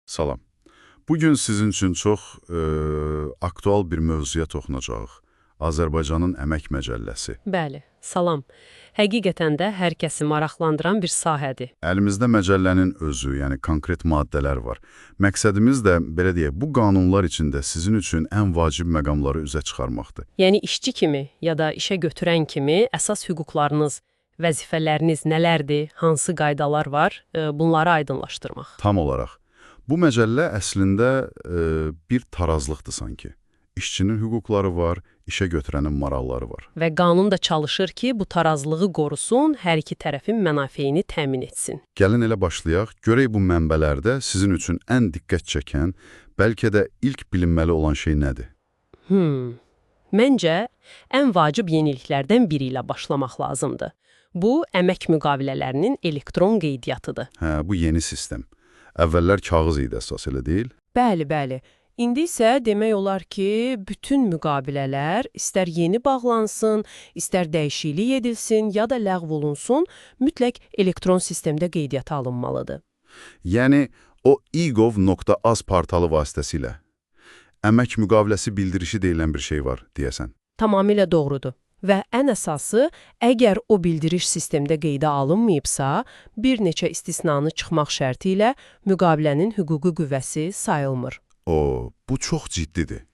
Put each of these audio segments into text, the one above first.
Salam. Bugün sizin üçün çox aktual bir mövzuya toxunacağıq. Azərbaycanın Əmək Məcəlləsi. Bəli, salam. Həqiqətən də hər kəsi maraqlandıran bir sahədir. Əlimizdə məcəllənin özü, yəni konkret maddələr var. Məqsədimiz də, belə deyək, bu qanunlar içində sizin üçün ən vacib məqamları üzə çıxarmaqdır. Yəni işçi kimi ya da işə götürən kimi əsas hüquqlarınız, vəzifələriniz nələrdir, hansı qaydalar var, bunları aydınlaşdırmaq. Tam olaraq. Bu məcəllə əslində bir tarazlıqdır sanki. İşçinin hüquqları var, işə götürənin maraqları var. Və qanun da çalışır ki, bu tarazlığı qorusun, hər iki tərəfin mənafeyini təmin etsin. Gəlin elə başlayaq. Görək bu mənbələrdə sizin üçün ən diqqət çəkən, bəlkə də ilk bilinməli olan şey nədir? Məncə, ən vacib yeniliklərdən biri ilə başlamaq lazımdır. Bu, əmək müqavilələrinin elektron qeydiyyatıdır. Hə, bu yeni sistem. Əvvəllər kağız idi əsas, elə deyil? Bəli, bəli. İndi isə demək olar ki, bütün müqavilələr istər yeni bağlansın, istər dəyişiklik edilsin ya da ləğv olunsun, mütləq elektron sistemdə qeydiyyata alınmalıdır. Yəni, o e-gov.az portalı vasitəsilə əmək müqaviləsi bildirişi deyilən bir şey var, deyəsən. Tamamilə doğrudur. Və ən əsası, əgər o bildiriş sistemdə qeydə alınmayıbsa, bir neçə istisnanı çıxmaq şərti ilə müqavilənin hüquqi qüvvəsi sayılmır. O, bu çox ciddidir.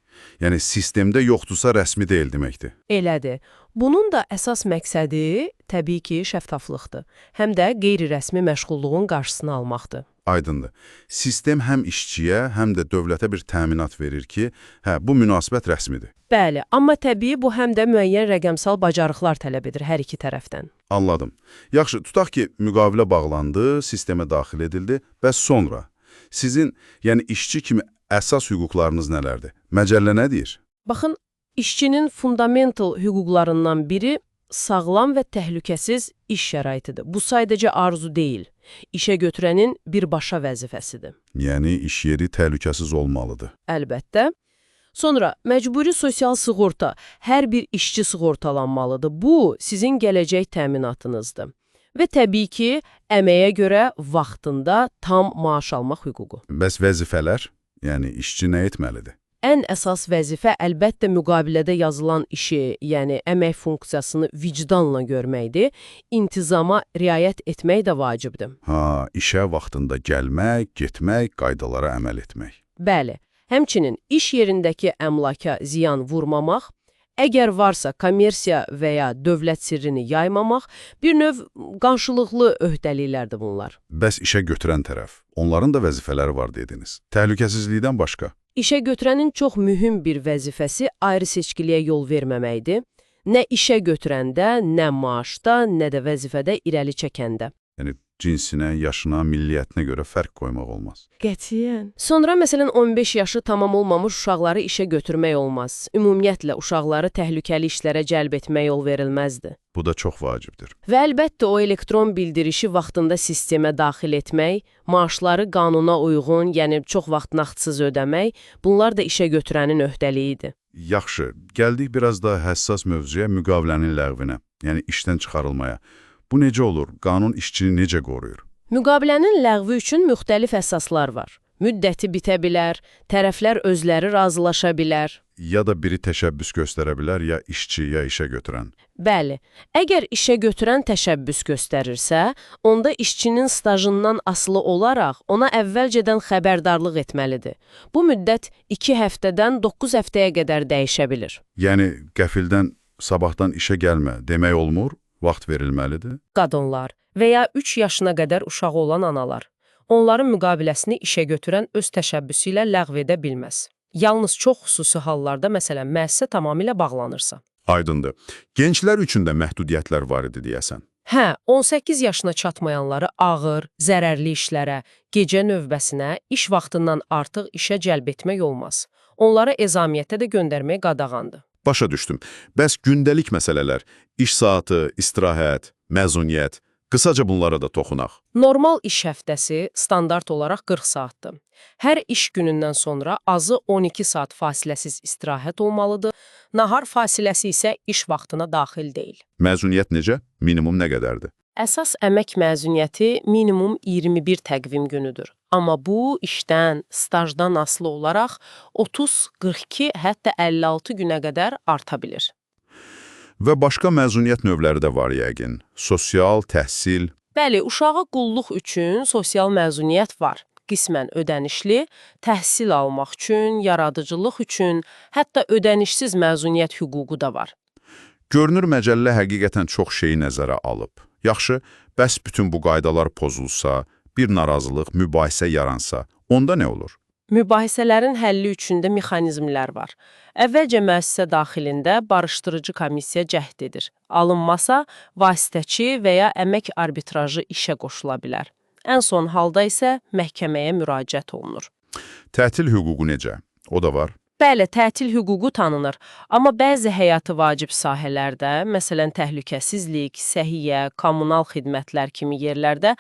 Yəni, sistemdə yoxdursa rəsmi deyil deməkdir. Elədir. Bunun da əsas məqsədi təbii ki, şəffaflıqdır. Həm də qeyri-rəsmi məşğulluğun qarşısını almaqdır. Aydındır. Sistem həm işçiyə, həm də dövlətə bir təminat verir ki, hə, bu münasibət rəsmidir. Bəli, amma təbii bu həm də müəyyən rəqəmsal bacarıqlar tələb edir hər iki tərəfdən. Anladım. Yaxşı, tutaq ki, müqavilə bağlandı, sistemə daxil edildi və sonra sizin, yəni işçi kimi əsas hüquqlarınız nələrdir? Məcəllə nə deyir? Baxın, işçinin fundamental hüquqlarından biri sağlam və təhlükəsiz iş şəraitidir. Bu sadəcə arzu deyil, işə götürənin birbaşa vəzifəsidir. Yəni iş yeri təhlükəsiz olmalıdır. Əlbəttə. Sonra məcburi sosial sığorta, hər bir işçi sığortalanmalıdır. Bu, sizin gələcək təminatınızdır. Və təbii ki, əməyə görə vaxtında tam maaş almaq hüququ. Bəs vəzifələr? Yəni işçi nə etməlidir? Ən əsas vəzifə əlbəttə müqavilədə yazılan işi, yəni əmək funksiyasını vicdanla görməkdir. İntizama riayət etmək də vacibdir. Ha, işə vaxtında gəlmək, getmək, qaydalara əməl etmək. Bəli, həmçinin iş yerindəki əmlaka ziyan vurmamaq, əgər varsa kommersiya və ya dövlət sirrini yaymamaq, bir növ qarşılıqlı öhdəliklərdir bunlar. Bəs işə götürən tərəf? Onların da vəzifələri var dediniz. Təhlükəsizlikdən başqa. İşə götürənin çox mühüm bir vəzifəsi ayrı-seçkiliyə yol verməməkdir. Nə işə götürəndə, nə maaşda, nə də vəzifədə irəli çəkəndə. Yəni cinsinə, yaşına, milliyyətinə görə fərq qoymaq olmaz. Qətiyyən. Sonra məsələn 15 yaşı tamam olmamış uşaqları işə götürmək olmaz. Ümumiyyətlə uşaqları təhlükəli işlərə cəlb etmək yol verilməzdi. Bu da çox vacibdir. Və əlbəttə o elektron bildirişi vaxtında sistemə daxil etmək, maaşları qanuna uyğun, yəni çox vaxt nağdsız ödəmək, bunlar da işə götürənin öhdəliyidir. Yaxşı, gəldik biraz daha həssas mövzuya, müqavilənin ləğvinə, yəni işdən çıxarılmaya. Bu necə olur? Qanun işçini necə qoruyur? Müqavilənin ləğvi üçün müxtəlif əsaslar var. Müddəti bitə bilər, tərəflər özləri razılaşa bilər. Ya da biri təşəbbüs göstərə bilər, ya işçi, ya işə götürən. Bəli, əgər işə götürən təşəbbüs göstərirsə, onda işçinin stajından asılı olaraq ona əvvəlcədən xəbərdarlıq etməlidir. Bu müddət 2 həftədən 9 həftəyə qədər dəyişə bilir. Yəni qəfildən sabahdan işə gəlmə demək olmur, vaxt verilməlidir. Qadınlar və ya 3 yaşına qədər uşağı olan analar. Onların müqaviləsini işə götürən öz təşəbbüsü ilə ləğv edə bilməz. Yalnız çox xüsusi hallarda, məsələn, müəssisə tamamilə bağlanırsa. Aydındır. Gənclər üçün də məhdudiyyətlər var idi deyəsən. Hə, 18 yaşına çatmayanları ağır, zərərli işlərə, gecə növbəsinə, iş vaxtından artıq işə cəlb etmək olmaz. Onları ezamiyyətə də göndərmək qadağandır. Başa düşdüm. Bəs gündəlik məsələlər, iş saatı, istirahət, məzuniyyət, qısaca bunlara da toxunaq. Normal iş həftəsi standart olaraq 40 saatdır. Hər iş günündən sonra azı 12 saat fasiləsiz istirahət olmalıdır. Nahar fasiləsi isə iş vaxtına daxil deyil. Məzuniyyət necə? Minimum nə qədərdir? Əsas əmək məzuniyyəti minimum 21 təqvim günüdür. Amma bu işdən, stajdan asılı olaraq 30, 42, hətta 56 günə qədər arta bilir. Və başqa məzuniyyət növləri də var yəqin. Sosial, təhsil. Bəli, uşağa qulluq üçün sosial məzuniyyət var. Qismən ödənişli, təhsil almaq üçün, yaradıcılıq üçün, hətta ödənişsiz məzuniyyət hüququ da var. Görünür məcəllə həqiqətən çox şeyi nəzərə alıb. Yaxşı, bəs bütün bu qaydalar pozulsa, bir narazılıq, mübahisə yaransa, onda nə olur? Mübahisələrin həlli üçün də mexanizmlər var. Əvvəlcə müəssisə daxilində barışdırıcı komissiya cəhd edir. Alınmasa, vasitəçi və ya əmək arbitrajı işə qoşula bilər. Ən son halda isə məhkəməyə müraciət olunur. Tətil hüququ necə? O da var. Bəli, tətil hüququ tanınır, amma bəzi həyatı vacib sahələrdə, məsələn təhlükəsizlik, səhiyyə, kommunal xidmətlər kimi yerlərdə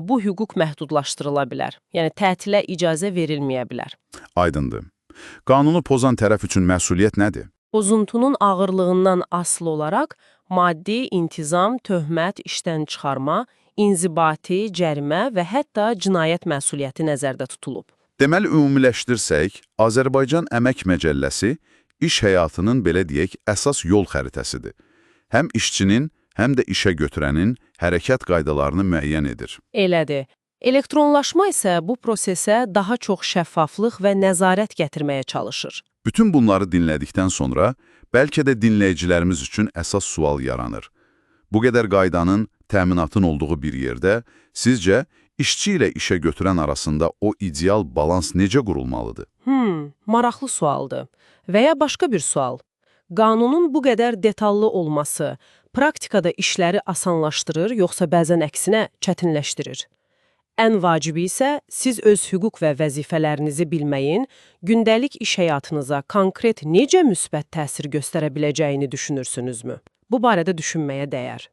bu hüquq məhdudlaşdırıla bilər. Yəni tətilə icazə verilməyə bilər. Aydındır. Qanunu pozan tərəf üçün məsuliyyət nədir? Pozuntunun ağırlığından asılı olaraq maddi, intizam, töhmət, işdən çıxarma, inzibati, cərimə və hətta cinayət məsuliyyəti nəzərdə tutulub. Deməli, ümumiləşdirsək, Azərbaycan Əmək Məcəlləsi iş həyatının, belə deyək, əsas yol xəritəsidir. Həm işçinin, həm də işə götürənin hərəkət qaydalarını müəyyən edir. Elədir. Elektronlaşma isə bu prosesə daha çox şəffaflıq və nəzarət gətirməyə çalışır. Bütün bunları dinlədikdən sonra bəlkə də dinləyicilərimiz üçün əsas sual yaranır. Bu qədər qaydanın, təminatın olduğu bir yerdə sizcə işçi ilə işə götürən arasında o ideal balans necə qurulmalıdır? Maraqlı sualdır. Və ya başqa bir sual. Qanunun bu qədər detallı olması praktikada işləri asanlaşdırır, yoxsa bəzən əksinə çətinləşdirir? Ən vacibi isə siz öz hüquq və vəzifələrinizi bilməyin, gündəlik iş həyatınıza konkret necə müsbət təsir göstərə biləcəyini düşünürsünüzmü? Bu barədə düşünməyə dəyər.